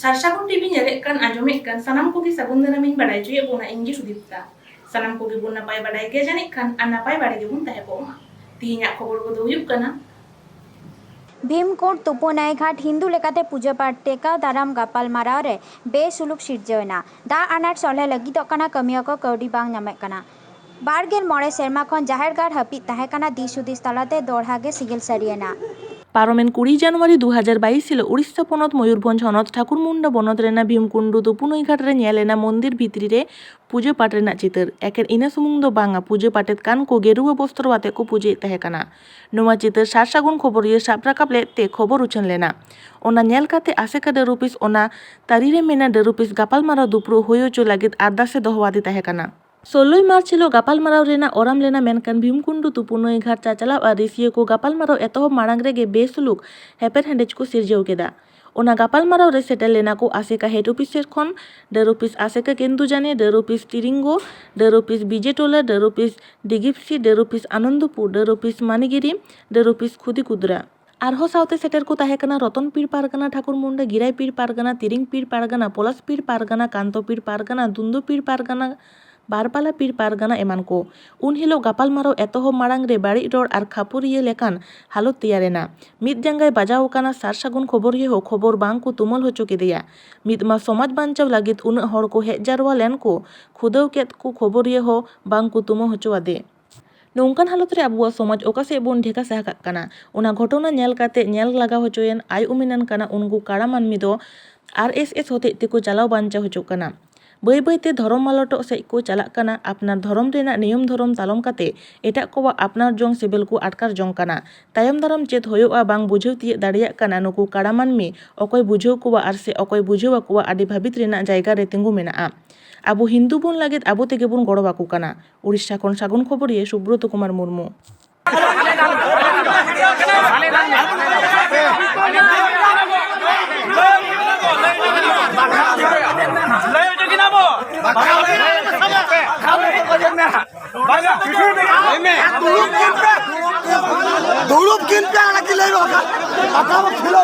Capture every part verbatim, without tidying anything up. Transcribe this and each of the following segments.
ᱥᱟᱨᱥᱟᱜᱩᱱ TV ᱧᱮᱞᱮᱫ ᱠᱟᱱ, ᱟᱸᱡᱚᱢᱮᱫ ᱠᱟᱱ ᱥᱟᱱᱟᱢ ᱠᱚᱜᱮ ᱥᱟᱹᱜᱩᱱ ᱫᱟᱨᱟᱢᱤᱧ ᱵᱟᱲᱟᱭ ᱦᱚᱪᱚᱭᱮᱫ ᱵᱚᱱᱟ᱾ ᱤᱧ ᱜᱮ ᱥᱩᱫᱤᱯᱛᱟ᱾ ᱥᱟᱱᱟᱢ ᱠᱚᱜᱮ ᱵᱚᱱ ᱱᱟᱯᱟᱭ ᱵᱟᱲᱟᱭ ᱜᱮᱭᱟ ᱡᱟᱹᱱᱤᱡ ᱠᱷᱟᱱ, ᱟᱨ ᱱᱟᱯᱟᱭ ᱵᱟᱲᱟ ᱜᱮᱵᱚᱱ ᱛᱟᱦᱮᱸ ᱠᱚᱜ ᱢᱟ᱾ ᱛᱤᱦᱤᱧᱟᱜ ᱠᱷᱚᱵᱚᱨ ᱠᱚᱫᱚ ᱦᱩᱭᱩᱜ ᱠᱟᱱᱟ᱾ ᱵᱷᱤᱢᱠᱩᱸᱰ ᱛᱩᱯᱩ ᱱᱟᱹᱭ ᱜᱷᱟᱴ ᱦᱤᱱᱫᱩ ᱞᱮᱠᱟᱛᱮ ᱯᱩᱡᱟᱹ ᱯᱟᱴ ᱴᱮᱠᱟᱣ ᱫᱟᱨᱟᱢ ᱜᱟᱯᱟᱞ ᱢᱟᱨᱟᱣ ᱨᱮ ᱵᱮᱥᱩᱞᱩᱠ ᱥᱤᱨᱡᱟᱹᱣ ᱮᱱᱟ᱾ ᱫᱟᱜ ᱟᱱᱟᱴ ᱥᱚᱞᱦᱮ ᱞᱟᱹᱜᱤᱫᱚᱜ ᱠᱟᱱᱟ, ᱠᱟᱹᱢᱤᱭᱟᱹ ᱠᱚ ᱠᱟᱹᱣᱰᱤ ᱵᱟᱝ ᱧᱟᱢᱮᱫ ᱠᱟᱱᱟ᱾ ᱵᱟᱨ ᱜᱮᱞ ᱢᱚᱬᱮ ᱥᱮᱨᱢᱟ ᱠᱷᱚᱱ ᱡᱟᱦᱮᱨ ᱜᱟᱲ ᱦᱟᱹᱯᱤᱫ ᱛᱟᱦᱮᱸ ᱠᱟᱱᱟ, ᱫᱤᱥ ᱦᱩᱫᱤᱥ ᱛᱟᱞᱟᱛᱮ ᱫᱚᱲᱦᱟ ᱜᱮ ᱥᱤᱜᱤᱞ ᱥᱟᱹᱨᱤᱭᱮᱱᱟ᱾ ᱯᱟᱨᱚᱢᱮᱱ ᱠᱩᱲᱤ ᱡᱟᱱᱩᱣᱟᱨᱤ ᱫᱩ ᱦᱟᱡᱟᱨ ᱵᱟᱭᱤᱥ ᱦᱤᱞᱳᱜ ᱩᱲᱤᱥᱥᱟ ᱯᱚᱱᱚᱛ ᱢᱚᱭᱩᱨᱵᱷᱚᱸᱡᱽ ᱦᱚᱱᱚᱛ ᱴᱷᱟᱠᱩᱨᱢᱩᱱᱰᱟ ᱵᱚᱱᱚᱛ ᱨᱮᱱᱟᱜ ᱵᱷᱤᱢᱠᱩᱱᱰᱩ ᱛᱩᱯᱩᱱᱟᱹᱭ ᱜᱷᱟᱴ ᱨᱮ ᱧᱮᱞ ᱮᱱᱟ ᱢᱚᱱᱫᱤᱨ ᱵᱷᱤᱛᱨᱤ ᱨᱮ ᱯᱩᱡᱟᱹ ᱯᱟᱴ ᱨᱮᱱᱟᱜ ᱪᱤᱛᱟᱹᱨ᱾ ᱮᱠᱮᱱ ᱤᱱᱟᱹ ᱥᱩᱢᱩᱝ ᱫᱚ ᱵᱟᱝᱟ, ᱯᱩᱡᱟᱹ ᱯᱟᱴᱮᱫ ᱠᱟᱱ ᱠᱚ ᱜᱮᱨᱩᱣᱟᱹ ᱵᱚᱥᱛᱨᱚ ᱟᱛᱮ ᱠᱚ ᱯᱩᱡᱟᱹᱭᱮᱫ ᱛᱟᱦᱮᱸ ᱠᱟᱱᱟ᱾ ᱱᱚᱣᱟ ᱪᱤᱛᱟᱹᱨ ᱥᱟᱨ ᱥᱟᱹᱜᱩᱱ ᱠᱷᱚᱵᱚᱨᱤᱭᱟᱹ ᱥᱟᱵ ᱨᱟᱠᱟᱵ ᱞᱮᱫ ᱛᱮ ᱠᱷᱚᱵᱚᱨ ᱩᱪᱷᱟᱹᱱ ᱞᱮᱱᱟ᱾ ᱚᱱᱟ ᱧᱮᱞ ᱠᱟᱛᱮ ᱟᱥᱮᱠᱟ ᱰᱟᱹᱨᱩᱯᱤᱥ ᱚᱱᱟ ᱛᱟᱹᱨᱤ ᱨᱮ ᱢᱮᱱᱟ ᱰᱟᱹᱨᱩᱯᱤᱥ ᱜᱟᱯᱟᱞᱢᱟᱨᱟᱣ ᱫᱩᱯᱲᱩᱵ ᱦᱩᱭ ᱦᱚᱪᱚ ᱞᱟᱹᱜᱤᱫ ᱟᱨᱫᱟᱥ ᱮ ᱫᱚᱦᱚ ᱟᱫᱮ ᱛᱟᱦᱮᱸ ᱠᱟᱱᱟ᱾ ᱥᱳᱞᱞᱳᱭ ᱢᱟᱨᱪ ᱦᱤᱞᱳᱜ ᱜᱟᱯᱟᱞᱢᱟᱨᱟᱣ ᱨᱮᱱᱟᱜ ᱚᱨᱟᱢ ᱞᱮᱱᱟ, ᱢᱮᱱᱠᱷᱟᱱ ᱵᱷᱤᱢᱠᱩᱱᱰᱩ ᱛᱩᱯᱩ ᱱᱟᱹᱭ ᱜᱷᱟᱴ ᱪᱟᱪᱟᱞᱟᱣ ᱟᱨ ᱨᱤᱥᱤᱭᱟᱹ ᱠᱚ ᱜᱟᱯᱟᱞᱢᱟᱨᱟᱣ ᱮᱛᱚᱦᱚᱵ ᱢᱟᱲᱟᱝ ᱨᱮᱜᱮ ᱵᱮᱥᱩᱞᱩᱠ ᱦᱮᱯᱮᱨ ᱦᱮᱸᱰᱮᱡ ᱠᱚ ᱥᱤᱨᱡᱟᱹᱣ ᱠᱮᱫᱟ᱾ ᱚᱱᱟ ᱜᱟᱯᱟᱞᱢᱟᱨᱟᱣ ᱨᱮ ᱥᱮᱴᱮᱨ ᱞᱮᱱᱟ ᱠᱚ ᱟᱥᱮᱠᱟ ᱦᱮᱰ ᱚᱯᱷᱤᱥ ᱥᱮᱫ ᱠᱷᱚᱱ ᱰᱟᱹᱨ ᱚᱯᱷᱤᱥ ᱟᱥᱮᱠᱟ ᱠᱮᱱᱫᱩᱡᱟᱱᱤ, ᱰᱟᱹᱨ ᱚᱯᱷᱤᱥ ᱛᱤᱨᱤᱝᱜᱳ, ᱰᱟᱹᱨ ᱚᱯᱷᱤᱥ ᱵᱤᱡᱮᱴᱳᱞᱟ, ᱰᱟᱹᱨ ᱚᱯᱷᱤᱥ ᱰᱤᱜᱤᱯᱥᱤ, ᱰᱟᱹᱨ ᱚᱯᱷᱤᱥ ᱟᱱᱚᱱᱫᱚᱯᱩᱨ, ᱰᱟᱹᱨ ᱚᱯᱷᱤᱥ ᱢᱟᱱᱤᱜᱤᱨᱤ, ᱰᱟᱹᱨ ᱚᱯᱷᱤᱥ ᱠᱷᱩᱫᱤᱠᱩᱫᱽᱨᱟ᱾ ᱟᱨᱦᱚᱸ ᱥᱟᱶᱛᱮ ᱥᱮᱴᱮᱨ ᱠᱚ ᱛᱟᱦᱮᱸ ᱠᱟᱱᱟ ᱨᱚᱛᱚᱱ ᱯᱤᱲ ᱯᱟᱨᱜᱟᱱᱟ, ᱴᱷᱟᱠᱩᱨ ᱢᱩᱱᱰᱟ, ᱜᱤᱨᱟᱭ ᱯᱤᱲ ᱯᱟᱨᱜᱟᱱᱟ, ᱛᱤᱨᱤᱝ ᱯᱤᱲ ᱯᱟᱨᱜᱟᱱᱟ, ᱯᱚᱞᱟᱥ ᱯᱤᱲ ᱯᱟᱨᱜᱟᱱᱟ, ᱠᱟᱱᱛᱚ ᱯᱤᱲ ᱯᱟᱨᱜᱟᱱᱟ, ᱫᱩᱱᱫᱩ ᱯᱤᱲ ᱯᱟᱨᱜᱟᱱᱟ, ᱵᱟᱨᱯᱟᱞᱟ ᱯᱤᱲ ᱯᱟᱨᱜᱟᱱᱟ ᱮᱢᱟᱱ ᱠᱚ᱾ ᱩᱱ ᱦᱤᱞᱳᱜ ᱜᱟᱯᱟᱞᱢᱟᱨᱟᱣ ᱮᱛᱚᱦᱚᱵ ᱢᱟᱲᱟᱝ ᱨᱮ ᱵᱟᱹᱲᱤᱡ ᱨᱚᱲ ᱟᱨ ᱠᱷᱟᱹᱯᱟᱹᱨᱤᱭᱟᱹ ᱞᱮᱠᱟᱱ ᱦᱟᱞᱚᱛ ᱛᱮᱭᱟᱨ ᱮᱱᱟ᱾ ᱢᱤᱫ ᱡᱟᱸᱜᱟᱭ ᱵᱟᱡᱟᱣ ᱟᱠᱟᱱᱟ ᱥᱟᱨ ᱥᱟᱹᱜᱩᱱ ᱠᱷᱚᱵᱚᱨᱤᱭᱟᱹ ᱦᱚᱸ ᱠᱷᱚᱵᱚᱨ ᱵᱟᱝ ᱠᱚ ᱛᱩᱢᱟᱹᱞ ᱦᱚᱪᱚ ᱠᱮᱫᱮᱭᱟ᱾ ᱢᱤᱫ ᱢᱟ ᱥᱚᱢᱟᱡᱽ ᱵᱟᱧᱪᱟᱣ ᱞᱟᱹᱜᱤᱫ ᱩᱱᱟᱹᱜ ᱦᱚᱲ ᱠᱚ ᱦᱮᱡ ᱡᱟᱨᱣᱟ ᱞᱮᱱ ᱠᱚ, ᱠᱷᱩᱫᱟᱹᱣ ᱠᱮᱫ ᱠᱚ ᱠᱷᱚᱵᱚᱨᱤᱭᱟᱹ ᱦᱚᱸ ᱵᱟᱝ ᱠᱚ ᱛᱩᱢᱟᱹ ᱦᱚᱪᱚ ᱟᱫᱮ᱾ ᱱᱚᱝᱠᱟᱱ ᱦᱟᱞᱚᱛ ᱨᱮ ᱟᱵᱚᱣᱟᱜ ᱥᱚᱢᱟᱡᱽ ᱚᱠᱟ ᱥᱮᱫ ᱵᱚᱱ ᱰᱷᱮᱠᱟ ᱥᱟᱦᱟ ᱠᱟᱜ ᱠᱟᱱᱟ᱾ ᱚᱱᱟ ᱜᱷᱚᱴᱚᱱᱟ ᱧᱮᱞ ᱠᱟᱛᱮ ᱧᱮᱞ ᱞᱟᱜᱟ ᱦᱚᱪᱚᱭᱮᱱ ᱟᱭ ᱩᱢᱮᱱᱟᱱ ᱠᱟᱱᱟ ᱩᱱᱠᱩ ᱠᱟᱲᱟ ᱢᱟᱹᱱᱢᱤ ᱫᱚ ᱟᱨ ᱮᱥ ᱮᱥ ᱦᱚᱛᱮᱡ ᱛᱮᱠᱚ ᱪᱟᱞᱟᱣ ᱵᱟᱧᱪᱟᱣ ᱦᱚᱪᱚᱜ ᱠᱟᱱᱟ᱾ ᱵᱟᱹᱭ ᱵᱟᱹᱭ ᱛᱮ ᱫᱷᱚᱨᱚᱢ ᱢᱟᱞᱚᱴᱚᱜ ᱥᱮᱫ ᱠᱚ ᱪᱟᱞᱟᱜ ᱠᱟᱱᱟ᱾ ᱟᱯᱱᱟᱨ ᱫᱷᱚᱨᱚᱢ ᱨᱮᱱᱟᱜ ᱱᱤᱭᱚᱢ ᱫᱷᱚᱨᱚᱢ ᱛᱟᱞᱚᱢ ᱠᱟᱛᱮ ᱮᱴᱟᱜ ᱠᱚᱣᱟᱜ ᱟᱯᱱᱟᱨ ᱡᱚᱝ ᱥᱤᱵᱤᱞ ᱠᱚ ᱟᱴᱠᱟᱨ ᱡᱚᱝ ᱠᱟᱱᱟ᱾ ᱛᱟᱭᱚᱢ ᱫᱟᱨᱟᱢ ᱪᱮᱫ ᱦᱩᱭᱩᱜᱼᱟ ᱵᱟᱝ ᱵᱩᱡᱷᱟᱹᱣ ᱛᱤᱭᱟᱹᱜ ᱫᱟᱲᱮᱭᱟᱜ ᱠᱟᱱᱟ ᱱᱩᱠᱩ ᱠᱟᱲᱟ ᱢᱟᱹᱱᱢᱤ᱾ ᱚᱠᱚᱭ ᱵᱩᱡᱷᱟᱹᱣ ᱠᱚᱣᱟ ᱟᱨ ᱥᱮ ᱚᱠᱚᱭ ᱵᱩᱡᱷᱟᱹᱣ ᱟᱠᱚᱣᱟ, ᱟᱹᱰᱤ ᱵᱷᱟᱹᱵᱤᱛ ᱨᱮᱱᱟᱜ ᱡᱟᱭᱜᱟ ᱨᱮ ᱛᱤᱸᱜᱩ ᱢᱮᱱᱟᱜᱼᱟ᱾ ᱟᱵᱚ ᱦᱤᱱᱫᱩ ᱵᱚᱱ ᱞᱟᱹᱜᱤᱫ ᱟᱵᱚ ᱛᱮᱜᱮ ᱵᱚᱱ ᱜᱚᱲᱚ ᱟᱠᱚ ᱠᱟᱱᱟ᱾ ᱩᱲᱤᱥᱥᱟ ᱠᱷᱚᱱ ᱥᱟᱹᱜᱩᱱ ᱠᱷᱚᱵᱚᱨᱤᱭᱟᱹ ᱥᱩᱵᱨᱚᱛ ᱠᱩᱢᱟᱨ ᱢᱩᱨᱢᱩ᱾ ᱫᱩᱲᱩᱵ ᱠᱤᱱ ᱯᱮ, ᱫᱩᱲᱩᱵ ᱠᱤᱱ ᱯᱮ, ᱚᱱᱟ ᱠᱤᱱ ᱞᱟᱹᱭ ᱵᱟᱠᱷᱟᱱ ᱟᱠᱟ ᱠᱷᱮᱞᱳ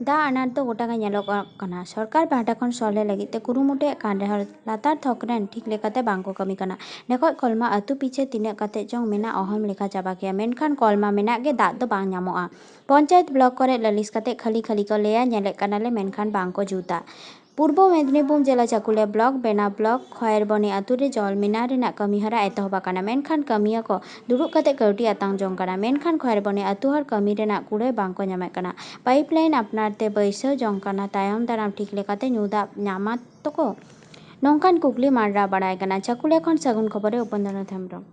ᱫᱟᱜ ᱟᱱᱟᱴ ᱫᱚ ᱜᱚᱴᱟ ᱜᱮ ᱧᱮᱞᱚᱜᱚᱜ ᱠᱟᱱᱟ᱾ ᱥᱚᱨᱠᱟᱨ ᱯᱟᱦᱴᱟ ᱠᱷᱚᱱ ᱥᱚᱞᱦᱮ ᱞᱟᱹᱜᱤᱫ ᱛᱮ ᱠᱩᱨᱩᱢᱩᱴᱩᱭᱮᱫ ᱠᱟᱱ ᱨᱮᱦᱚᱸ, ᱞᱟᱛᱟᱨ ᱛᱷᱚᱠ ᱨᱮᱱ ᱴᱷᱤᱠ ᱞᱮᱠᱟᱛᱮ ᱵᱟᱝ ᱠᱚ ᱠᱟᱹᱢᱤ ᱠᱟᱱᱟ᱾ ᱰᱷᱮᱠᱚᱡ ᱠᱚᱞᱢᱟ ᱟᱹᱛᱩ ᱯᱤᱪᱷᱮ ᱛᱤᱱᱟᱹᱜ ᱠᱟᱛᱮ ᱪᱚᱝ ᱢᱮᱱᱟᱜ, ᱚᱦᱚᱢ ᱞᱮᱠᱷᱟ ᱪᱟᱵᱟ ᱠᱮᱭᱟ, ᱢᱮᱱᱠᱷᱟᱱ ᱠᱚᱞᱢᱟ ᱢᱮᱱᱟᱜ ᱜᱮ ᱫᱟᱜ ᱫᱚ ᱵᱟᱝ ᱧᱟᱢᱚᱜᱼᱟ᱾ ᱯᱚᱧᱪᱟᱭᱮᱛ ᱵᱞᱚᱠ ᱠᱚᱨᱮ ᱞᱟᱹᱞᱤᱥ ᱠᱟᱛᱮ ᱠᱷᱟᱹᱞᱤ ᱠᱷᱟᱹᱞᱤ ᱠᱚ ᱞᱟᱹᱭᱟ, ᱧᱮᱞᱮᱫ ᱠᱟᱱᱟᱞᱮ, ᱢᱮᱱᱠᱷᱟᱱ ᱵᱟᱝ ᱠᱚ ᱡᱩᱛᱟ᱾ ᱯᱩᱨᱵᱚ ᱢᱮᱫᱤᱱᱤᱯᱩᱨ ᱡᱮᱞᱟ ᱪᱟᱠᱩᱞᱤᱭᱟ ᱵᱞᱚᱠ ᱵᱮᱱᱟ ᱵᱞᱚᱠ ᱠᱷᱚᱭᱮᱨᱵᱚᱱᱤ ᱟᱹᱛᱩ ᱨᱮ ᱡᱚᱞ ᱢᱤᱱᱟ ᱨᱮᱱᱟᱜ ᱠᱟᱹᱢᱤᱦᱚᱨᱟ ᱮᱛᱚᱦᱚᱵ ᱟᱠᱟᱱᱟ, ᱢᱮᱱᱠᱷᱟᱱ ᱠᱟᱹᱢᱤᱭᱟᱹ ᱠᱚ ᱫᱩᱲᱩᱵ ᱠᱟᱛᱮ ᱠᱟᱹᱣᱰᱤ ᱟᱛᱟᱝ ᱡᱚᱝ ᱠᱟᱱᱟ, ᱢᱮᱱᱠᱷᱟᱱ ᱠᱷᱚᱭᱮᱨᱵᱚᱱᱤ ᱟᱹᱛᱩ ᱦᱚᱲ ᱠᱟᱹᱢᱤ ᱨᱮᱱᱟᱜ ᱠᱩᱲᱟᱹᱭ ᱵᱟᱝ ᱠᱚ ᱧᱟᱢᱮᱫ ᱠᱟᱱᱟ᱾ ᱯᱟᱭᱤᱯ ᱞᱟᱭᱤᱱ ᱟᱯᱱᱟᱨ ᱛᱮ ᱵᱟᱹᱭᱥᱟᱹᱣ ᱡᱚᱝ ᱠᱟᱱᱟ, ᱛᱟᱭᱚᱢ ᱫᱟᱨᱟᱢ ᱴᱷᱤᱠ ᱞᱮᱠᱟᱛᱮ ᱧᱩ ᱫᱟᱜ ᱧᱟᱢᱟ ᱛᱚᱠᱚ? ᱱᱚᱝᱠᱟᱱ ᱠᱩᱠᱞᱤ ᱢᱟᱰᱨᱟᱣ ᱵᱟᱲᱟᱭ ᱠᱟᱱᱟ᱾ ᱪᱟᱠᱩᱞᱤᱭᱟ ᱠᱷᱚᱱ ᱥᱟᱹᱜᱩᱱ ᱠᱷᱚᱵᱚᱨ ᱨᱮ ᱩᱯᱮᱱᱫᱨᱚᱱᱟᱛᱷ ᱦᱮᱢᱵᱨᱚᱢ᱾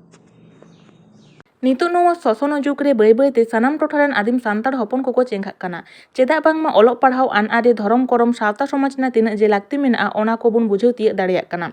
ᱱᱤᱛᱚᱜ ᱱᱚᱣᱟ ᱥᱚᱥᱚᱱᱚᱜ ᱡᱩᱜᱽ ᱨᱮ ᱵᱟᱹᱭ ᱵᱟᱹᱭ ᱛᱮ ᱥᱟᱱᱟᱢ ᱴᱚᱴᱷᱟ ᱨᱮᱱ ᱟᱹᱫᱤᱢ ᱥᱟᱱᱛᱟᱲ ᱦᱚᱯᱚᱱ ᱠᱚᱠᱚ ᱪᱮᱸᱜᱷᱟᱜ ᱠᱟᱱᱟ᱾ ᱪᱮᱫᱟᱜ ᱵᱟᱝᱢᱟ ᱚᱞᱚᱜ ᱯᱟᱲᱦᱟᱣ, ᱟᱹᱱ ᱟᱹᱨᱤ, ᱫᱷᱚᱨᱚᱢ ᱠᱚᱨᱚᱢ, ᱥᱟᱶᱛᱟ ᱥᱚᱢᱟᱡᱽ ᱨᱮᱱᱟᱜ ᱛᱤᱱᱟᱹᱜ ᱡᱮ ᱞᱟᱹᱠᱛᱤ ᱢᱮᱱᱟᱜᱼᱟ, ᱚᱱᱟ ᱠᱚᱵᱚᱱ ᱵᱩᱡᱷᱟᱹᱣ ᱛᱤᱭᱟᱹᱜ ᱫᱟᱲᱮᱭᱟᱜ ᱠᱟᱱᱟ᱾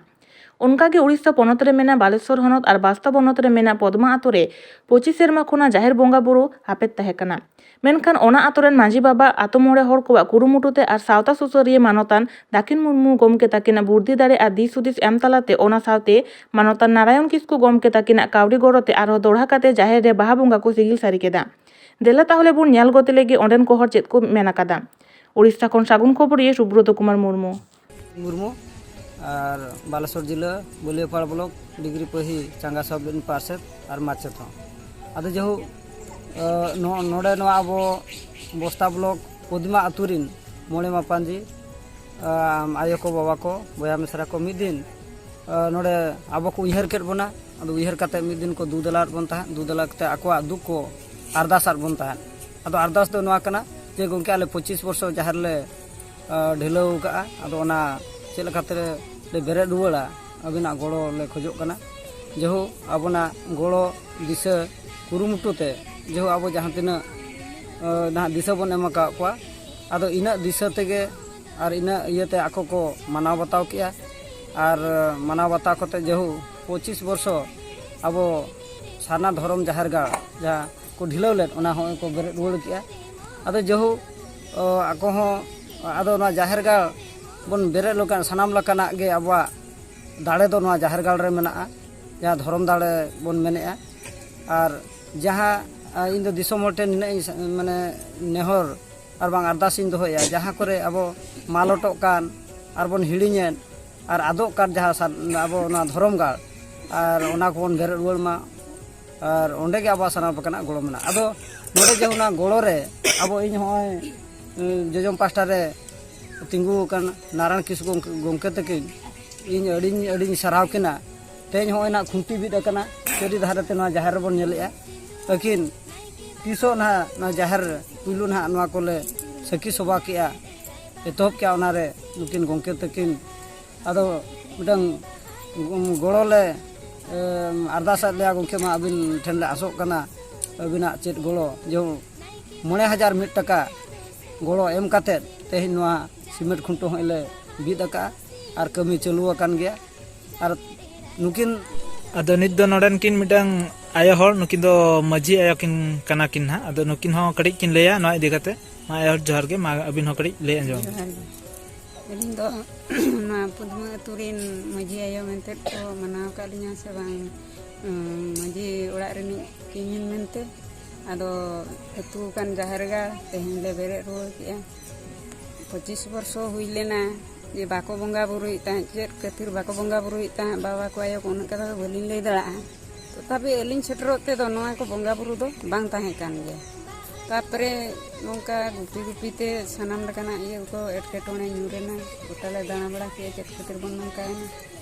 ᱚᱱᱠᱟᱜᱮ ᱩᱲᱤᱥᱥᱟ ᱯᱚᱱᱚᱛ ᱨᱮ ᱢᱮᱱᱟᱜ ᱵᱟᱞᱮᱥᱚᱨ ᱦᱚᱱᱚᱛ ᱟᱨ ᱵᱟᱥᱛᱟ ᱯᱚᱱᱚᱛ ᱨᱮ ᱢᱮᱱᱟᱜ ᱯᱚᱫᱽᱢᱟ ᱟᱛᱳ ᱨᱮ ᱯᱚᱸᱪᱤᱥ ᱥᱮᱨᱢᱟ ᱠᱷᱚᱱᱟᱜ ᱡᱟᱦᱮᱨ ᱵᱚᱸᱜᱟ ᱵᱩᱨᱩ ᱦᱟᱯᱮᱫ ᱛᱟᱦᱮᱸ ᱠᱟᱱᱟ᱾ ᱢᱮᱱᱠᱷᱟᱱ ᱚᱱᱟ ᱟᱛᱳ ᱨᱮᱱ ᱢᱟᱹᱡᱷᱤ ᱵᱟᱵᱟ, ᱟᱛᱳ ᱢᱚᱬᱮ ᱦᱚᱲ ᱠᱚᱣᱟᱜ ᱠᱩᱨᱩᱢᱩᱴᱩ ᱛᱮ ᱟᱨ ᱥᱟᱶᱛᱟ ᱥᱩᱥᱟᱹᱨᱤᱭᱟᱹ ᱢᱟᱱᱚᱛᱟᱱ ᱫᱟᱹᱠᱤᱱ ᱢᱩᱨᱢᱩ ᱜᱚᱢᱠᱮ ᱛᱟᱹᱠᱤᱱᱟᱜ ᱵᱩᱨᱫᱷᱤ ᱫᱟᱲᱮ ᱟᱨ ᱫᱤᱥ ᱦᱩᱫᱤᱥ ᱮᱢ ᱛᱟᱞᱟᱛᱮ, ᱚᱱᱟ ᱥᱟᱶᱛᱮ ᱢᱟᱱᱚᱛᱟᱱ ᱱᱟᱨᱟᱭᱚᱱ ᱠᱤᱥᱠᱩ ᱜᱚᱢᱠᱮ ᱛᱟᱹᱠᱤᱱᱟᱜ ᱠᱟᱹᱣᱰᱤ ᱜᱚᱲᱚ ᱛᱮ ᱟᱨᱦᱚᱸ ᱫᱚᱲᱦᱟ ᱠᱟᱛᱮ ᱡᱟᱦᱮᱨ ᱨᱮ ᱵᱟᱦᱟ ᱵᱚᱸᱜᱟ ᱠᱚ ᱥᱤᱜᱤᱞ ᱥᱟᱹᱨᱤ ᱠᱮᱫᱟ᱾ ᱫᱮᱞᱟ ᱛᱟᱦᱚᱞᱮ ᱵᱚᱱ ᱧᱮᱞ ᱜᱚᱫ ᱞᱮᱜᱮ ᱚᱸᱰᱮᱱ ᱠᱚ ᱦᱚᱲ ᱪᱮᱫ ᱠᱚ ᱢᱮᱱ ᱟᱠᱟᱫᱟ᱾ ᱳᱲᱤᱥᱥᱟ ᱠᱷᱚᱱ ᱥᱟᱹᱜᱩᱱ ᱠᱷᱚᱵᱚᱨᱤᱭᱟᱹ ᱥᱩᱵᱨᱚᱛ ᱠᱩᱢᱟᱨ ᱢᱩᱨᱢᱩ᱾ ᱢᱩᱨᱢᱩ ᱟᱨ ᱵᱟᱞᱮᱥᱚᱨ ᱡᱤᱞᱟᱹ ᱵᱟᱹᱞᱤᱭᱟᱹᱯᱟᱲ ᱵᱞᱚᱠ ᱰᱤᱜᱽᱨᱤ ᱯᱟᱹᱦᱤ ᱪᱟᱸᱜᱟ ᱥᱟᱵ ᱤᱱ ᱯᱟᱨᱥᱮᱛ ᱟᱨ ᱢᱟᱪᱮᱛ ᱦᱚᱸ᱾ ᱟᱫᱚ ᱡᱟᱭᱦᱳᱠ, ᱱᱚ-, ᱱᱚᱰᱮ ᱱᱚᱣᱟ ᱟᱵᱚ ᱵᱚᱥᱛᱟ ᱵᱞᱚᱠ ᱯᱚᱫᱤᱢᱟ ᱟᱹᱛᱩ ᱨᱤᱱ ᱢᱚᱬᱮ ᱢᱟᱯᱟᱱᱡᱤ, ᱟᱭᱳ ᱠᱚ, ᱵᱟᱵᱟ ᱠᱚ, ᱵᱚᱭᱦᱟ ᱢᱤᱥᱨᱟ ᱠᱚ ᱢᱤᱫ ᱫᱤᱱ ᱱᱚᱰᱮ ᱟᱵᱚ ᱠᱚ ᱩᱭᱦᱟᱹᱨ ᱠᱮᱫ ᱵᱚᱱᱟ᱾ ᱟᱫᱚ ᱩᱭᱦᱟᱹᱨ ᱠᱟᱛᱮ ᱢᱤᱫ ᱫᱤᱱ ᱠᱚ ᱫᱩ ᱫᱮᱞᱟᱣᱟᱫ ᱵᱚᱱ ᱛᱟᱦᱮᱸᱫ, ᱫᱩ ᱫᱮᱞᱟ ᱠᱟᱛᱮ ᱟᱠᱚᱣᱟᱜ ᱫᱩᱠ ᱠᱚ ᱟᱨᱫᱟᱥᱟᱫ ᱵᱚᱱ ᱛᱟᱦᱮᱸᱫ᱾ ᱟᱫᱚ ᱟᱨᱫᱟᱥ ᱫᱚ ᱱᱚᱣᱟ ᱠᱟᱱᱟ ᱡᱮ, ᱜᱚᱢᱠᱮ, ᱟᱞᱮ ᱯᱚᱸᱪᱤᱥ ᱵᱚᱨᱥᱚ ᱡᱟᱦᱮᱨ ᱞᱮ ᱰᱷᱤᱞᱟᱹᱣ ᱠᱟᱜᱼᱟ, ᱟᱫᱚ ᱚᱱᱟ ᱪᱮᱫ ᱞᱮᱠᱟᱛᱮ ᱞᱮ ᱵᱮᱨᱮᱫ ᱨᱩᱣᱟᱹᱲᱟ, ᱟᱹᱵᱤᱱᱟᱜ ᱜᱚᱲᱚ ᱞᱮ ᱠᱷᱚᱡᱚᱜ ᱠᱟᱱᱟ᱾ ᱡᱮᱦᱳ ᱟᱵᱚᱱᱟᱜ ᱜᱚᱲᱚ ᱫᱤᱥᱟᱹ ᱠᱩᱨᱩᱢᱩᱴᱩ ᱛᱮ ᱡᱮᱦᱳ ᱟᱵᱚ ᱡᱟᱦᱟᱸ ᱛᱤᱱᱟᱹᱜ ᱱᱟᱦᱟᱜ ᱫᱤᱥᱟᱹ ᱵᱚᱱ ᱮᱢ ᱟᱠᱟᱫ ᱠᱚᱣᱟ, ᱟᱫᱚ ᱤᱱᱟᱹᱜ ᱫᱤᱥᱟᱹ ᱛᱮᱜᱮ ᱟᱨ ᱤᱱᱟᱹᱜ ᱤᱭᱟᱹᱛᱮ ᱟᱠᱚ ᱠᱚ ᱢᱟᱱᱟᱣ ᱵᱟᱛᱟᱣ ᱠᱮᱜᱼᱟ᱾ ᱟᱨ ᱢᱟᱱᱟᱣ ᱵᱟᱛᱟᱣ ᱠᱟᱛᱮ ᱡᱮᱦᱳ ᱯᱚᱸᱪᱤᱥ ᱵᱚᱨᱥᱚ ᱟᱵᱚ ᱥᱟᱨᱱᱟ ᱫᱷᱚᱨᱚᱢ ᱡᱟᱦᱮᱨ ᱜᱟᱲ ᱡᱟᱦᱟᱸ ᱠᱚ ᱰᱷᱤᱞᱟᱹᱣ ᱞᱮᱫ, ᱚᱱᱟ ᱦᱚᱸ ᱠᱚ ᱵᱮᱨᱮᱫ ᱨᱩᱣᱟᱹᱲ ᱠᱮᱜᱼᱟ᱾ ᱟᱫᱚ ᱡᱮᱦᱳ ᱟᱠᱚ ᱦᱚᱸ ᱟᱫᱚ ᱱᱚᱣᱟ ᱡᱟᱦᱮᱨ ᱜᱟᱲ ᱵᱚᱱ ᱵᱮᱨᱮᱫ ᱞᱮᱠᱟᱱ ᱥᱟᱱᱟᱢ ᱞᱮᱠᱟᱱᱟᱜ ᱜᱮ ᱟᱵᱚᱣᱟᱜ ᱫᱟᱲᱮ ᱫᱚ ᱱᱚᱣᱟ ᱡᱟᱦᱮᱨ ᱜᱟᱲ ᱨᱮ ᱢᱮᱱᱟᱜᱼᱟ᱾ ᱡᱟᱦᱟᱸ ᱫᱷᱚᱨᱚᱢ ᱫᱟᱲᱮ ᱵᱚᱱ ᱢᱮᱱᱮᱜᱼᱟ᱾ ᱟᱨ ᱡᱟᱦᱟᱸ ᱤᱧ ᱫᱚ ᱫᱤᱥᱚᱢ ᱦᱚᱲ ᱴᱷᱮᱱ ᱱᱤᱱᱟᱹᱜ ᱤᱧ ᱢᱟᱱᱮ ᱱᱮᱦᱚᱨ ᱟᱨ ᱵᱟᱝ ᱟᱨᱫᱟᱥ ᱤᱧ ᱫᱚᱦᱚᱭᱟ, ᱡᱟᱦᱟᱸ ᱠᱚᱨᱮ ᱟᱵᱚ ᱢᱟᱞᱚᱴᱚᱜ ᱠᱟᱱ ᱟᱨ ᱵᱚᱱ ᱦᱤᱲᱤᱧᱮᱫ ᱟᱨ ᱟᱫᱚᱜ ᱠᱟᱱ ᱡᱟᱦᱟᱸ ᱟᱵᱚ ᱱᱚᱣᱟ ᱫᱷᱚᱨᱚᱢ ᱜᱟᱲ, ᱟᱨ ᱚᱱᱟ ᱠᱚᱵᱚᱱ ᱵᱮᱨᱮᱫ ᱨᱩᱣᱟᱹᱲ ᱢᱟ᱾ ᱟᱨ ᱚᱸᱰᱮ ᱜᱮ ᱟᱵᱚᱣᱟᱜ ᱥᱟᱱᱟᱢ ᱞᱮᱠᱟᱱᱟᱜ ᱜᱚᱲᱚ ᱢᱮᱱᱟᱜᱼᱟ᱾ ᱟᱫᱚ ᱱᱚᱰᱮ ᱡᱮ ᱚᱱᱟ ᱜᱚᱲᱚ ᱨᱮ ᱟᱵᱚ ᱤᱧ ᱦᱚᱸᱜᱼᱚᱭ ᱡᱚᱡᱚᱢ ᱯᱟᱥᱴᱟ ᱨᱮ ᱛᱤᱸᱜᱩ ᱟᱠᱟᱱ ᱱᱟᱨᱟᱭᱚᱱ ᱠᱤᱥᱠᱩ ᱜᱚᱢᱠᱮ ᱛᱟᱹᱠᱤᱱ ᱤᱧ ᱟᱹᱰᱤᱧ ᱟᱹᱰᱤᱧ ᱥᱟᱨᱦᱟᱣ ᱠᱤᱱᱟ᱾ ᱛᱮᱦᱮᱧ ᱦᱚᱸᱜᱼᱚᱭ ᱱᱟᱜ ᱠᱷᱩᱱᱴᱤ ᱵᱤᱫ ᱟᱠᱟᱱᱟ, ᱪᱟᱹᱨᱤ ᱫᱷᱟᱨᱮ ᱛᱮ ᱱᱚᱣᱟ ᱡᱟᱦᱮᱨ ᱨᱮᱵᱚᱱ ᱧᱮᱞᱮᱜᱼᱟ᱾ ᱟᱹᱠᱤᱱ ᱛᱤᱥᱚᱜ ᱱᱟᱦᱟᱜ ᱱᱚᱣᱟ ᱡᱟᱦᱮᱨ ᱯᱩᱭᱞᱩ ᱱᱟᱦᱟᱜ ᱱᱚᱣᱟ ᱠᱚᱞᱮ ᱥᱟᱹᱠᱷᱤ ᱥᱚᱵᱷᱟ ᱠᱮᱜᱼᱟ, ᱮᱛᱚᱦᱚᱵ ᱠᱮᱜᱼᱟ, ᱚᱱᱟᱨᱮ ᱱᱩᱠᱤᱱ ᱜᱚᱢᱠᱮ ᱛᱟᱹᱠᱤᱱ ᱟᱫᱚ ᱢᱤᱫᱴᱟᱝ ᱜᱚᱲᱚ ᱞᱮ ᱟᱨᱫᱟᱥᱟᱫ ᱞᱮᱭᱟ, ᱜᱚᱢᱠᱮ ᱢᱟ ᱟᱹᱵᱤᱱ ᱴᱷᱮᱱ ᱞᱮ ᱟᱥᱚᱜ ᱠᱟᱱᱟ ᱟᱹᱵᱤᱱᱟᱜ ᱪᱮᱫ ᱜᱚᱲᱚ, ᱡᱮ ᱢᱚᱬᱮ ᱦᱟᱡᱟᱨ ᱢᱤᱫ ᱴᱟᱠᱟ ᱜᱚᱲᱚ ᱮᱢ ᱠᱟᱛᱮᱫ ᱛᱮᱦᱮᱧ ᱱᱚᱣᱟ ᱥᱤᱢᱮᱱᱴ ᱠᱷᱩᱱᱴᱟᱹᱣ ᱦᱚᱸᱞᱮ ᱵᱤᱫ ᱟᱠᱟᱫᱼᱟ ᱟᱨ ᱠᱟᱹᱢᱤ ᱪᱟᱹᱞᱩ ᱟᱠᱟᱱ ᱜᱮᱭᱟ᱾ ᱟᱨ ᱱᱩᱠᱤᱱ ᱟᱫᱚ ᱱᱤᱛ ᱫᱚ ᱱᱚᱰᱮᱱ ᱠᱤᱱ ᱢᱤᱫᱴᱟᱝ ᱟᱭᱳ ᱦᱚᱲ, ᱱᱩᱠᱤᱱ ᱫᱚ ᱢᱟᱹᱡᱷᱤ ᱟᱭᱳ ᱠᱤᱱ ᱠᱟᱱᱟ ᱠᱤᱱ ᱱᱟᱦᱟᱜ᱾ ᱟᱫᱚ ᱱᱩᱠᱤᱱ ᱦᱚᱸ ᱠᱟᱹᱴᱤᱡ ᱠᱤᱱ ᱞᱟᱹᱭᱟ ᱱᱚᱣᱟ ᱤᱫᱤ ᱠᱟᱛᱮ᱾ ᱢᱟ ᱟᱭᱳ ᱦᱚᱲ, ᱡᱚᱦᱟᱨ ᱜᱮ᱾ ᱢᱟ ᱟᱹᱵᱤᱱ ᱦᱚᱸ ᱠᱟᱹᱴᱤᱡ ᱞᱟᱹᱭ ᱟᱸᱡᱚᱢ ᱵᱤᱱ᱾ ᱡᱚᱦᱟᱨ ᱜᱮ᱾ ᱟᱹᱞᱤᱧ ᱫᱚ ᱱᱚᱣᱟ ᱯᱩᱫᱢᱟᱹ ᱟᱹᱛᱩ ᱨᱤᱱ ᱢᱟᱹᱡᱷᱤ ᱟᱭᱳ ᱢᱮᱱᱛᱮ ᱠᱚ ᱢᱟᱱᱟᱣ ᱟᱠᱟᱫ ᱞᱤᱧᱟ ᱥᱮ ᱵᱟᱝ, ᱩᱸ, ᱢᱟᱹᱡᱷᱤ ᱚᱲᱟᱜ ᱨᱤᱱᱤᱡ ᱠᱤᱱ ᱢᱮᱱᱛᱮ᱾ ᱟᱫᱚ ᱟᱹᱛᱩ ᱠᱟᱱ ᱡᱟᱦᱮᱨ ᱜᱟᱲ ᱛᱮᱦᱮᱧ ᱞᱮ ᱵᱮᱨᱮᱫ ᱨᱩᱣᱟᱹᱲ ᱠᱮᱜᱼᱟ᱾ ᱯᱚᱸᱪᱤᱥ ᱵᱚᱨᱥᱚ ᱦᱩᱭ ᱞᱮᱱᱟ ᱡᱮ ᱵᱟᱠᱚ ᱵᱚᱸᱜᱟ ᱵᱩᱨᱩᱭᱮᱫ ᱛᱟᱦᱮᱸᱫ, ᱪᱮᱫ ᱠᱷᱟᱹᱛᱤᱨ ᱵᱟᱠᱚ ᱵᱚᱸᱜᱟ ᱵᱩᱨᱩᱭᱮᱫ ᱛᱟᱦᱮᱸᱫ, ᱵᱟᱵᱟ ᱠᱚ ᱟᱭᱳ ᱠᱚ ᱩᱱᱟᱹᱜ ᱠᱟᱛᱷᱟ ᱫᱚ ᱵᱟᱹᱞᱤᱧ ᱞᱟᱹᱭ ᱫᱟᱲᱮᱭᱟᱜᱼᱟ᱾ ᱛᱚᱛᱷᱟᱯᱤ ᱟᱹᱞᱤᱧ ᱥᱮᱴᱮᱨᱚᱜ ᱛᱮᱫᱚ ᱱᱚᱣᱟ ᱠᱚ ᱵᱚᱸᱜᱟ ᱵᱩᱨᱩ ᱫᱚ ᱵᱟᱝ ᱛᱟᱦᱮᱸ ᱠᱟᱱ ᱜᱮᱭᱟ᱾ ᱛᱟᱨᱯᱚᱨᱮ ᱱᱚᱝᱠᱟ ᱜᱩᱯᱤ ᱜᱩᱯᱤ ᱛᱮ ᱥᱟᱱᱟᱢ ᱞᱮᱠᱟᱱᱟᱜ ᱤᱭᱟᱹ ᱠᱚ ᱮᱴᱠᱮᱴᱚᱬᱮ ᱧᱩᱨᱮᱱᱟ, ᱜᱚᱴᱟ ᱞᱮ ᱫᱟᱬᱟ ᱵᱟᱲᱟ ᱠᱮᱜᱼᱟ, ᱪᱮᱫ ᱠᱷᱟᱹᱛᱤᱨ ᱵᱚᱱ ᱱᱚᱝᱠᱟᱭᱮᱱᱟ᱾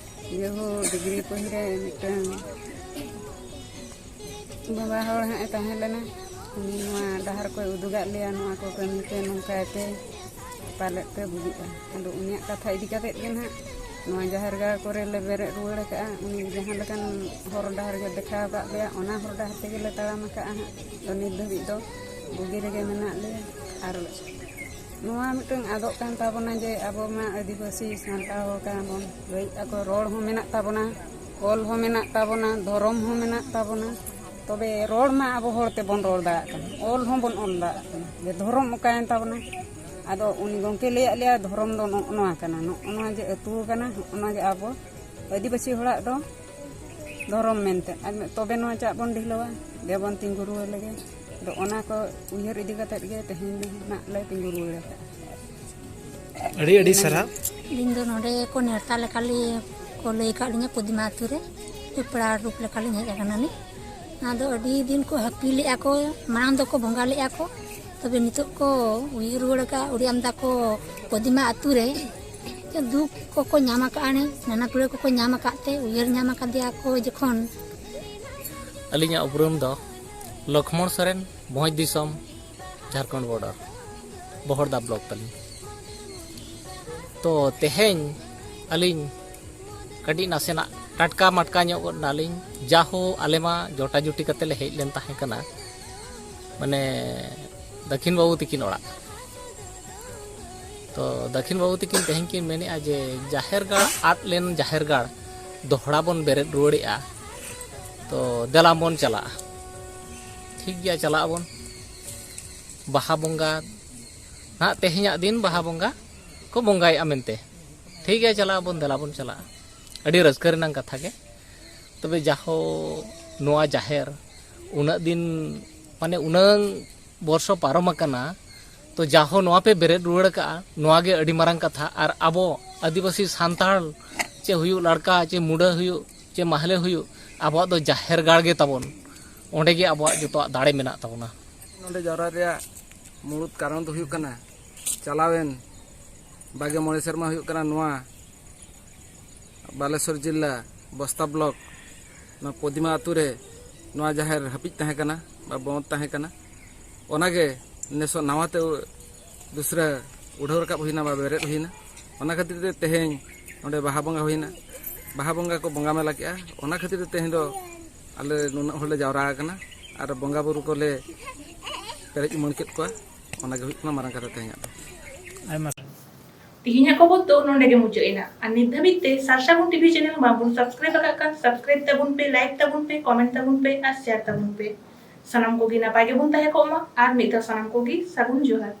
ᱤᱭᱟᱹ ᱦᱚᱸ ᱰᱤᱜᱽᱨᱤ ᱯᱟᱹᱦᱤᱞ ᱨᱮ ᱢᱤᱫᱴᱟᱝ ᱵᱟᱵᱟ ᱦᱚᱲ ᱦᱟᱸᱜ ᱮ ᱛᱟᱦᱮᱸ ᱞᱮᱱᱟ, ᱩᱱᱤ ᱱᱚᱣᱟ ᱰᱟᱦᱟᱨ ᱠᱚᱭ ᱩᱫᱩᱜᱟᱫ ᱞᱮᱭᱟ, ᱱᱚᱣᱟ ᱠᱚ ᱠᱟᱹᱢᱤ ᱯᱮ, ᱱᱚᱝᱠᱟᱭ ᱯᱮ, ᱯᱟᱞᱮᱫ ᱯᱮ ᱵᱩᱡᱩᱜᱼᱟ᱾ ᱟᱫᱚ ᱩᱱᱤᱭᱟᱜ ᱠᱟᱛᱷᱟ ᱤᱫᱤ ᱠᱟᱛᱮᱫ ᱜᱮ ᱱᱟᱦᱟᱜ ᱱᱚᱣᱟ ᱡᱟᱦᱮᱨ ᱜᱟᱲ ᱠᱚᱨᱮ ᱞᱮ ᱵᱮᱨᱮᱫ ᱨᱩᱣᱟᱹᱲ ᱟᱠᱟᱫᱼᱟ᱾ ᱩᱱᱤ ᱡᱟᱦᱟᱸ ᱞᱮᱠᱟᱱ ᱦᱚᱨ ᱰᱟᱦᱟᱨ ᱜᱮ ᱫᱮᱠᱷᱟᱣ ᱟᱠᱟᱫ ᱞᱮᱭᱟ, ᱚᱱᱟ ᱦᱚᱨ ᱰᱟᱦᱟᱨ ᱛᱮᱜᱮ ᱞᱮ ᱛᱟᱲᱟᱢ ᱟᱠᱟᱫᱼᱟ ᱦᱟᱸᱜ᱾ ᱛᱚ, ᱱᱤᱛ ᱫᱷᱟᱹᱵᱤᱡ ᱫᱚ ᱵᱩᱜᱤ ᱨᱮᱜᱮ ᱢᱮᱱᱟᱜ ᱞᱮᱭᱟ᱾ ᱟᱨ ᱱᱚᱣᱟ ᱢᱤᱫᱴᱟᱝ ᱟᱫᱚᱜ ᱠᱟᱱ ᱛᱟᱵᱚᱱᱟ ᱡᱮ ᱟᱵᱚ ᱢᱟ ᱟᱹᱫᱤᱵᱟᱹᱥᱤ ᱥᱟᱱᱛᱟᱲ ᱦᱚᱲ ᱠᱟᱱᱟ ᱵᱚᱱ, ᱞᱟᱹᱭᱮᱫᱼᱟ ᱠᱚ ᱨᱚᱲ ᱦᱚᱸ ᱢᱮᱱᱟᱜ ᱛᱟᱵᱚᱱᱟ, ᱚᱞ ᱦᱚᱸ ᱢᱮᱱᱟᱜ ᱛᱟᱵᱚᱱᱟ, ᱫᱷᱚᱨᱚᱢ ᱦᱚᱸ ᱢᱮᱱᱟᱜ ᱛᱟᱵᱚᱱᱟ᱾ ᱛᱚᱵᱮ ᱨᱚᱲ ᱢᱟ ᱟᱵᱚ ᱦᱚᱲ ᱛᱮᱵᱚᱱ ᱨᱚᱲ ᱫᱟᱲᱮᱭᱟᱜ ᱠᱟᱱᱟ, ᱚᱞ ᱦᱚᱸᱵᱚᱱ ᱚᱞ ᱫᱟᱲᱮᱭᱟᱜ ᱠᱟᱱᱟ, ᱡᱮ ᱫᱷᱚᱨᱚᱢ ᱚᱠᱟᱭᱮᱱ ᱛᱟᱵᱚᱱᱟ? ᱟᱫᱚ ᱩᱱᱤ ᱜᱚᱢᱠᱮ ᱞᱟᱹᱭᱟᱫ ᱞᱮᱭᱟ ᱫᱷᱚᱨᱚᱢ ᱫᱚ ᱱᱚᱜᱼᱚ ᱱᱚᱣᱟ ᱠᱟᱱᱟ, ᱱᱚᱜᱼᱚ ᱱᱚᱣᱟ ᱡᱮ ᱟᱹᱛᱩ ᱠᱟᱱᱟ, ᱱᱚᱜᱼᱚ ᱱᱚᱣᱟ ᱜᱮ ᱟᱵᱚ ᱟᱹᱫᱤᱵᱟᱹᱥᱤ ᱦᱚᱲᱟᱜ ᱫᱚ ᱫᱷᱚᱨᱚᱢ ᱢᱮᱱᱛᱮ᱾ ᱟᱨ ᱛᱚᱵᱮ ᱱᱚᱣᱟ ᱪᱟᱜ ᱵᱚᱱ ᱰᱷᱤᱞᱟᱹᱣᱟ, ᱫᱮᱵᱚᱱ ᱛᱤᱸᱜᱩ ᱨᱩᱣᱟᱹᱲ ᱞᱮᱜᱮ᱾ ᱟᱫᱚ ᱚᱱᱟ ᱠᱚ ᱩᱭᱦᱟᱹᱨ ᱤᱫᱤ ᱠᱟᱛᱮᱫ ᱜᱮ ᱛᱮᱦᱮᱧ ᱫᱚ ᱱᱟᱜ ᱞᱮ ᱛᱤᱸᱜᱩ ᱨᱩᱣᱟᱹᱲ ᱟᱠᱟᱫᱼᱟ᱾ ᱟᱹᱰᱤ ᱟᱹᱰᱤ ᱥᱟᱨᱦᱟᱣ᱾ ᱟᱹᱞᱤᱧ ᱫᱚ ᱱᱚᱰᱮ ᱠᱚ ᱱᱮᱣᱛᱟ ᱞᱮᱠᱟᱞᱤᱧ ᱠᱚ ᱞᱟᱹᱭ ᱟᱠᱟᱫ ᱞᱤᱧᱟᱹ ᱯᱚᱫᱤᱢᱟ ᱟᱹᱛᱩ ᱨᱮ ᱯᱮᱲᱟ ᱨᱩᱯ ᱞᱮᱠᱟᱞᱤᱧ ᱦᱮᱡ ᱟᱠᱟᱱᱟᱞᱤᱧ᱾ ᱟᱫᱚ ᱟᱹᱰᱤ ᱫᱤᱱ ᱠᱚ ᱦᱟᱹᱯᱤ ᱞᱮᱫᱼᱟ ᱠᱚ, ᱢᱟᱲᱟᱝ ᱫᱚᱠᱚ ᱵᱚᱸᱜᱟ ᱞᱮᱫᱼᱟ ᱠᱚ, ᱛᱚᱵᱮ ᱱᱤᱛᱚᱜ ᱠᱚ ᱩᱭᱦᱟᱹᱨ ᱨᱩᱣᱟᱹᱲ ᱟᱠᱟᱫ ᱟᱹᱰᱤ ᱟᱢᱫᱟ ᱠᱚ ᱯᱚᱫᱤᱢᱟ ᱟᱹᱛᱩ ᱨᱮ ᱫᱩᱠ ᱠᱚᱠᱚ ᱧᱟᱢ ᱟᱠᱟᱫᱼᱟ, ᱱᱟᱱᱟ ᱠᱩᱲᱟᱹ ᱠᱚᱠᱚ ᱧᱟᱢ ᱟᱠᱟᱫ ᱛᱮ ᱩᱭᱦᱟᱹᱨ ᱧᱟᱢ ᱟᱠᱟᱫᱮᱭᱟ ᱠᱚ ᱡᱚᱠᱷᱚᱱ᱾ ᱟᱹᱞᱤᱧᱟᱜ ᱩᱯᱨᱩᱢ ᱫᱚ ᱞᱚᱠᱷᱢᱚᱬ ᱥᱚᱨᱮᱱ, ᱵᱷᱚᱸᱡᱽ ᱫᱤᱥᱚᱢ, ᱡᱷᱟᱲᱠᱷᱚᱸᱰ ᱵᱚᱨᱰᱟᱨ, ᱵᱚᱦᱚᱲᱫᱟ ᱵᱞᱚᱠ ᱛᱟᱹᱞᱤᱧ᱾ ᱛᱚ ᱛᱮᱦᱮᱧ ᱟᱹᱞᱤᱧ ᱠᱟᱹᱴᱤᱡ ᱱᱟᱥᱮᱱᱟᱜ ᱴᱟᱴᱠᱟ ᱢᱟᱴᱠᱟ ᱧᱚᱜ ᱜᱚᱫ ᱱᱟᱞᱤᱧ᱾ ᱡᱟᱦᱳ ᱟᱞᱮ ᱢᱟ ᱡᱚᱴᱟᱡᱩᱴᱤ ᱠᱟᱛᱮ ᱞᱮ ᱦᱮᱡ ᱞᱮᱱ ᱛᱟᱦᱮᱸ ᱠᱟᱱᱟ, ᱢᱟᱱᱮ ᱫᱟᱹᱠᱷᱤᱱ ᱵᱟᱹᱵᱩ ᱛᱤᱠᱤᱱ ᱚᱲᱟᱜ᱾ ᱛᱚ ᱫᱟᱹᱠᱷᱤᱱ ᱵᱟᱹᱵᱩ ᱛᱤᱠᱤᱱ ᱛᱮᱦᱮᱧ ᱠᱤᱱ ᱢᱮᱱᱮᱫᱼᱟ ᱡᱮ ᱡᱟᱦᱮᱨ ᱜᱟᱲ ᱟᱫ ᱞᱮᱱ ᱡᱟᱦᱮᱨ ᱜᱟᱲ ᱫᱚᱦᱲᱟ ᱵᱚᱱ ᱵᱮᱨᱮᱫ ᱨᱩᱣᱟᱹᱲᱮᱜᱼᱟ, ᱛᱚ ᱫᱮᱞᱟ ᱵᱚᱱ ᱪᱟᱞᱟᱜᱼᱟ᱾ ᱴᱷᱤᱠ ᱜᱮᱭᱟ, ᱪᱟᱞᱟᱜ ᱟᱵᱚᱱ᱾ ᱵᱟᱦᱟ ᱵᱚᱸᱜᱟ ᱱᱟᱦᱟᱜ ᱛᱮᱦᱮᱧᱟᱜ ᱫᱤᱱ ᱵᱟᱦᱟ ᱵᱚᱸᱜᱟ ᱠᱚ ᱵᱚᱸᱜᱟᱭᱮᱫᱼᱟ ᱢᱮᱱᱛᱮ᱾ ᱴᱷᱤᱠ ᱜᱮᱭᱟ, ᱪᱟᱞᱟᱜ ᱟᱵᱚᱱ, ᱫᱮᱞᱟ ᱵᱚᱱ ᱪᱟᱞᱟᱜᱼᱟ᱾ ᱟᱹᱰᱤ ᱨᱟᱹᱥᱠᱟᱹ ᱨᱮᱱᱟᱜ ᱠᱟᱛᱷᱟ ᱜᱮ᱾ ᱛᱚᱵᱮ ᱡᱟᱦᱳ ᱱᱚᱣᱟ ᱡᱟᱦᱮᱨ ᱩᱱᱟᱹᱜ ᱫᱤᱱ, ᱢᱟᱱᱮ ᱩᱱᱟᱹᱝ ᱵᱚᱨᱥᱚ ᱯᱟᱨᱚᱢ ᱟᱠᱟᱱᱟ, ᱛᱚ ᱡᱟᱦᱳ ᱱᱚᱣᱟ ᱯᱮ ᱵᱮᱨᱮᱫ ᱨᱩᱣᱟᱹᱲ ᱟᱠᱟᱫᱼᱟ, ᱱᱚᱣᱟ ᱜᱮ ᱟᱹᱰᱤ ᱢᱟᱨᱟᱝ ᱠᱟᱛᱷᱟ᱾ ᱟᱨ ᱟᱵᱚ ᱟᱹᱫᱤᱵᱟᱹᱥᱤ ᱥᱟᱱᱛᱟᱲ ᱪᱮ ᱦᱩᱭᱩᱜ, ᱞᱟᱲᱠᱟ ᱪᱮ ᱢᱩᱰᱟᱹ ᱦᱩᱭᱩᱜ ᱪᱮ ᱢᱟᱦᱞᱮ ᱦᱩᱭᱩᱜ, ᱟᱵᱚᱣᱟᱜ ᱫᱚ ᱡᱟᱦᱮᱨ ᱜᱟᱲ ᱜᱮ ᱛᱟᱵᱚᱱ, ᱚᱸᱰᱮ ᱜᱮ ᱟᱵᱚᱣᱟᱜ ᱡᱚᱛᱚᱣᱟᱜ ᱫᱟᱲᱮ ᱢᱮᱱᱟᱜ ᱛᱟᱵᱚᱱᱟ᱾ ᱱᱚᱰᱮ ᱡᱟᱣᱨᱟ ᱨᱮᱭᱟᱜ ᱢᱩᱲᱩᱫ ᱠᱟᱨᱚᱱ ᱫᱚ ᱦᱩᱭᱩᱜ ᱠᱟᱱᱟ, ᱪᱟᱞᱟᱣᱮᱱ ᱵᱟᱜᱮ ᱢᱚᱬᱮ ᱥᱮᱨᱢᱟ ᱦᱩᱭᱩᱜ ᱠᱟᱱᱟ ᱱᱚᱣᱟ ᱵᱟᱞᱮᱥᱚᱨ ᱡᱤᱞᱟ ᱵᱚᱥᱛᱟ ᱵᱞᱚᱠ ᱱᱚᱣᱟ ᱯᱚᱫᱤᱢᱟ ᱟᱹᱛᱩ ᱨᱮ ᱱᱚᱣᱟ ᱡᱟᱦᱮᱨ ᱦᱟᱹᱯᱤᱫ ᱛᱟᱦᱮᱸ ᱠᱟᱱᱟ ᱵᱟ ᱵᱚᱸᱫᱽ ᱛᱟᱦᱮᱸ ᱠᱟᱱᱟ᱾ ᱚᱱᱟᱜᱮ ᱱᱮᱥᱚᱜ ᱱᱟᱣᱟ ᱛᱮ ᱫᱩᱥᱨᱟ ᱩᱰᱷᱟᱹᱣ ᱨᱟᱠᱟᱵ ᱦᱩᱭᱱᱟ ᱵᱟ ᱵᱮᱨᱮᱫ ᱦᱩᱭᱱᱟ᱾ ᱚᱱᱟ ᱠᱷᱟᱹᱛᱤᱨ ᱛᱮ ᱛᱮᱦᱮᱧ ᱱᱚᱰᱮ ᱵᱟᱦᱟ ᱵᱚᱸᱜᱟ ᱦᱩᱭᱱᱟ᱾ ᱵᱟᱦᱟ ᱵᱚᱸᱜᱟ ᱠᱚ ᱵᱚᱸᱜᱟ ᱢᱮᱞᱟ ᱠᱮᱜᱼᱟ᱾ ᱚᱱᱟ ᱠᱷᱟᱹᱛᱤᱨ ᱛᱮ ᱛᱮᱦᱮᱧ ᱫᱚ ᱟᱞᱮ ᱱᱩᱱᱟᱹᱜ ᱦᱚᱲᱞᱮ ᱡᱟᱣᱨᱟ ᱟᱠᱟᱱᱟ ᱟᱨ ᱵᱚᱸᱜᱟ ᱵᱩᱨᱩ ᱠᱚᱞᱮ ᱯᱮᱨᱮᱡ ᱩᱢᱟᱹᱲ ᱠᱮᱫ ᱠᱚᱣᱟ᱾ ᱚᱱᱟᱜᱮ ᱦᱩᱭᱩᱜ ᱠᱟᱱᱟ ᱢᱟᱨᱟᱝ ᱠᱟᱛᱷᱟ ᱛᱮᱦᱮᱧᱟᱜ ᱫᱚ᱾ ᱟᱭᱢᱟ ᱛᱮᱦᱮᱧᱟᱜ ᱠᱷᱚᱵᱚᱨ ᱫᱚ ᱱᱚᱰᱮ ᱜᱮ ᱢᱩᱪᱟᱹᱫ ᱮᱱᱟ᱾ ᱟᱨ ᱱᱤᱛ ᱫᱷᱟᱹᱵᱤᱡ ᱛᱮ ᱥᱟᱨᱥᱟᱜᱩᱱ ᱴᱤᱵᱷᱤ ᱪᱮᱱᱮᱞ ᱵᱟᱝᱵᱚᱱ ᱥᱟᱵᱥᱠᱨᱟᱭᱤᱵ ᱟᱠᱟᱫ ᱠᱷᱟᱱ ᱥᱟᱵᱥᱠᱨᱟᱭᱤᱵ ᱛᱟᱵᱚᱱ ᱯᱮ, ᱞᱟᱭᱤᱠ ᱛᱟᱵᱚᱱ ᱯᱮ, ᱠᱚᱢᱮᱱᱴ ᱛᱟᱵᱚᱱ ᱯᱮ ᱟᱨ ᱥᱮᱭᱟᱨ ᱛᱟᱵᱚᱱ ᱯᱮ᱾ ᱥᱟᱱᱟᱢ ᱠᱚᱜᱮ ᱱᱟᱯᱟᱭ ᱜᱮᱵᱚᱱ ᱛᱟᱦᱮᱸ ᱠᱚᱜ ᱢᱟ᱾ ᱟᱨ ᱢᱤᱫ ᱫᱷᱟᱣ ᱥᱟᱱᱟᱢ ᱠᱚᱜᱮ ᱥᱟᱹᱜᱩᱱ ᱡᱚᱦᱟᱨ᱾